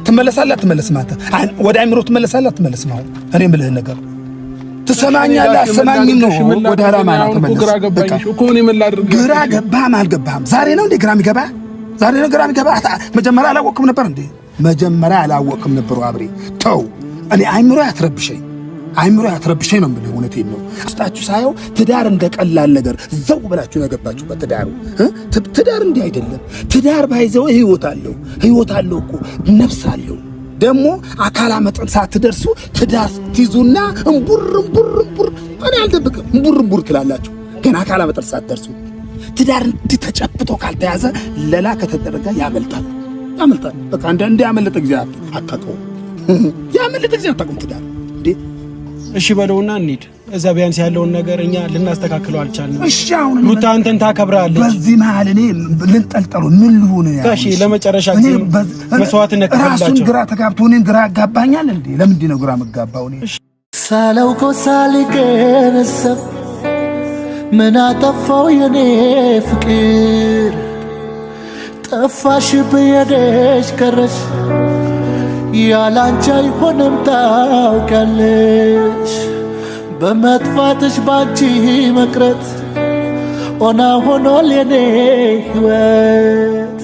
ትመለሳለህ አትመለስም? አንተ ወደ አይምሮ ትመለሳለህ አትመለስም? አሁን እኔ የምልህን ነገር ትሰማኛለህ አትሰማኝም? ነው ወደ አላማ ነው ተመለስ። ግራ ገባህም አልገባህም? ዛሬ ነው እንዴ ግራ የሚገባህ? ዛሬ ነው ግራ የሚገባህ? መጀመሪያ አላወቅም ነበር እንዴ? መጀመሪያ አላወቅም ነበር። አብሬ ተው፣ እኔ አይምሮ ያትረብሸኝ አይምሮ ያትረብሸኝ ነው የምልህ። እውነቴን ነው። ውስጣችሁ ሳየው ትዳር እንደ ቀላል ነገር ዘው ብላችሁ ነው የገባችሁበት። ትዳሩ ትዳር እንዲህ አይደለም። ትዳር ባይዘው ህይወት አለው፣ ህይወት አለው እኮ ነፍስ አለው። ደግሞ አካላ መጠን ሳትደርሱ ትዳር ትይዙና እምቡር እምቡር እምቡር፣ እኔ አልደብቅም፣ እምቡር እምቡር ትላላችሁ። ገና አካላ መጠን ሳትደርሱ ትዳር እንዲህ ተጨብጦ ካልተያዘ ለላ ከተደረገ ያመልጣል፣ ያመልጣል። በቃ እንደ ያመለጠ ጊዜ አታውቀውም፣ ያመለጠ ጊዜ አታውቀውም ትዳር እንዴ። እሺ በለውና እንሂድ። እዛ ቢያንስ ያለውን ነገር እኛ ልናስተካክለው አልቻልንም። እሺ አሁን ሩታ አንተን ታከብራለች። በዚህ መሀል እኔ ልንጠልጠሉ ምን ልሁን? ጋሺ ለመጨረሻ ጊዜ መስዋዕትነት ራሱን ግራ ተጋብቶ እኔን ግራ ያጋባኛል እንዴ? ለምንድን ነው ግራ መጋባው? እኔ ሳላውቀው ሳልገነዘብ ምን አጠፋው የኔ ፍቅር ጠፋሽ ብየደሽ ቀረሽ ያላንቺ አይሆንም ታውቂያለሽ። በመጥፋትሽ ባንቺ መቅረት ኦና ሆኗል የኔ ሕይወት።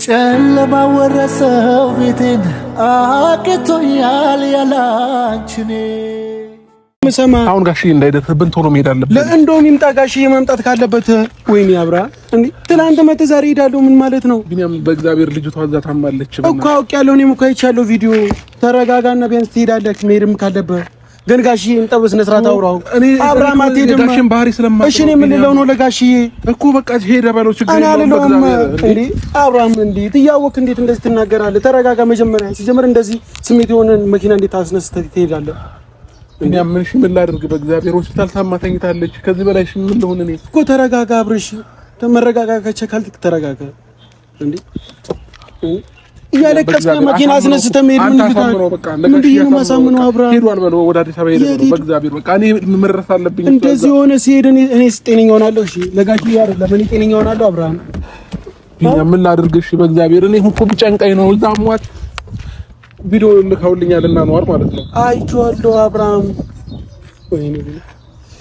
ጨለማ ወረሰው ቤቴን አቅቶኛል ያላንቺ እኔ። ሰማ አሁን ጋሽዬ እንዳይደርስብን ቶሎ መሄድ አለብን። ለእንደውም ይምጣ ጋሽዬ መምጣት ካለበት። ወይኔ አብራ እንዴ ትናንት መተህ ዛሬ እሄዳለሁ ምን ማለት ነው? ቢኒያም በእግዚአብሔር ልጅቷ እዛ ታማለች እኮ አውቄያለሁ። እኔም እኮ አይቻለሁ ቪዲዮ። ተረጋጋና ቢያንስ ትሄዳለህ መሄድም ካለብህ ግን ጋሽዬ ይምጣ በስነ ስርዓት አውራው። አብርሃም አትሄድም። ጋሽን ባህሪ ስለማውቅ እሺ እኔ ምን ልለው ነው ለጋሽዬ? እኮ በቃ ሄደ በለው ችግር የለውም። እንዴ አብርሃም እንዴት እያወቅህ እንዴት እንደዚህ ትናገራለህ? ተረጋጋ መጀመሪያ። ሲጀምር እንደዚህ ስሜት የሆነን መኪና እንዴት አስነስተህ ትሄዳለህ? እኛ ምን እሺ ምን ላድርግ? በእግዚአብሔር ሆስፒታል ታማ ተኝታለች። ከዚህ በላይ እሺ ምን ልሆን እኔ? እኮ ተረጋጋ አብርሽ፣ መረጋጋ ከቻልክ ተረጋጋ። እንዴ እያለቀስክ መኪና አስነስተህ መሄድ ምን ይሉታል? ምን ብዬሽ ነው የማሳምነው? አብርሃም ሄዷል በለው፣ ወደ አዲስ አበባ ሄደ በለው። በእግዚአብሔር በቃ እኔ መድረስ አለብኝ። እንደዚህ ሆነ ሲሄድ እኔስ ጤነኛ ሆናለሁ? እሺ ለጋሽዬ አይደለም እኔ ጤነኛ ሆናለሁ? አብርሃም ምን ላድርግ? እሺ በእግዚአብሔር እኔ እኮ ቢጨንቀኝ ነው እዛ አሟት ቪዲዮ ልከውልኛል እና ነዋር ማለት ነው። አይቼዋለሁ። አብርሃም ወይኔ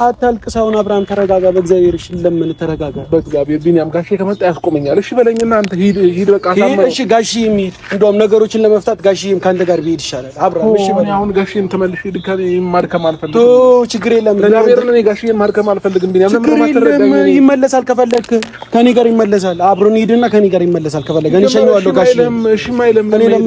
አታልቅስ አሁን አብርሃም ተረጋጋ። በእግዚአብሔር እሺ ለምን ተረጋጋ። በእግዚአብሔር ቢኒያም ጋሼ ከመጣ ያስቆመኛል። እሺ በለኝና አንተ ሂድ ሂድ፣ በቃ አሳምነው። እሺ ጋሼ የሚሄድ እንደውም ነገሮችን ለመፍታት ጋሼም ከአንተ ጋር ቢሄድ ይሻላል። አብርሃም እሺ በለኝ። አሁን ጋሼን ተመልሼ ድጋሜ ማድከም አልፈልግም። ቶ ችግር የለም። እግዚአብሔር እኔ ጋሼን ማድከም አልፈልግም። ቢኒያም ለምን ማትረዳኝ? ይመለሳል ከፈለክ ከኔ ጋር ይመለሳል። አብሮን ሂድና ከኔ ጋር ይመለሳል ከፈለክ እኔ እሸኘዋለሁ። ጋሼ እሺ ማይለም እኔ